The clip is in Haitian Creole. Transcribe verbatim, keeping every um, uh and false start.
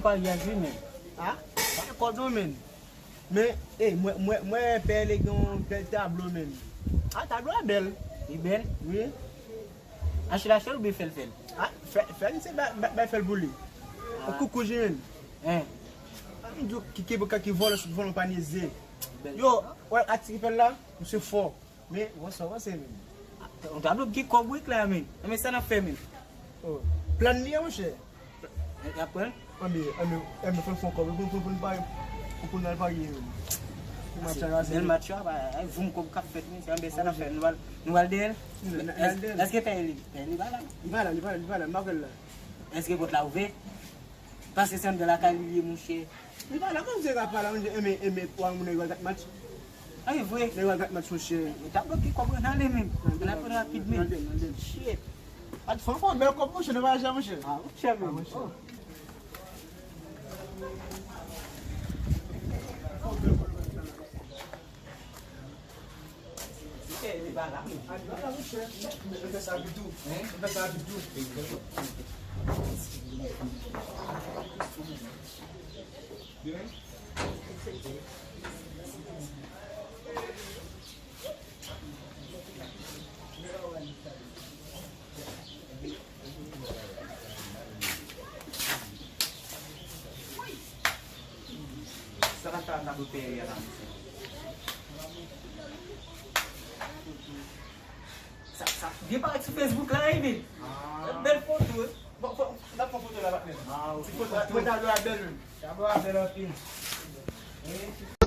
Paryaj wi, men. Ha? Pa gen kòb non, men. Men, ey, mwen, mwen, mwen pè li gen yon bèl tablo, men. Ah, tablo a bèl. Li bèl? Wi. Achte l, achte l oubyen fè l, fè l? Ah, fè, fè l, se bay, bay, bay fè l pou li. Ah. Koukou, Jimin. Hein. Ah, m di w, ki, ki, ki vòlò sot vòlò panye ze. Bèl. Yo, wè atik ki fè l la, misye fò. Men, what's up, what's up, men? Yon tablo ki kòb wi la, men. Men sa n ap fè, men. Oh. Plan li an, monchè. Y ap pran? Anben, anben, anben, fò n fè yon kòb. Pou, pou, pou n pare, pou, pou n al parye, men. Pou match la, bèl match la, ba, ay, voum kòb k ap fèt, men. Se anben sa n ap fè. Nou al, nou al dèyè l? N al dèyè l. Èske pè li, pè li pa la? Li pa la, li pa la, li pa la, m pa wè l la. Èske pòt la ouvè? Paske se anndan lakay li ye, monchè. Li pa la, kòman se ka pa la, monchè, enben, enben, twa moun nan yo al gad match. A, e vre. Nan yo al gad match, monchè. Yo ta bloke kòb nan ale menm. Nan ale, nan ale, nan ale. Shit. At fò, fò, bèl kòb, monchè, nan vwayaje a, monchè. Ah, monchè, menm. Ah, monchè. Oh. Sa ta fè a nan peye a la, mesye. Sa, sa byen parèt sou Facebook la, wi, men. Ah. Bèl foto, wi. Bon, fò, n ap pran foto la, patnè. Ah, ok. Ti foto, mwen, tablo a bèl, wi. Tablo a bèl anpil. Wi.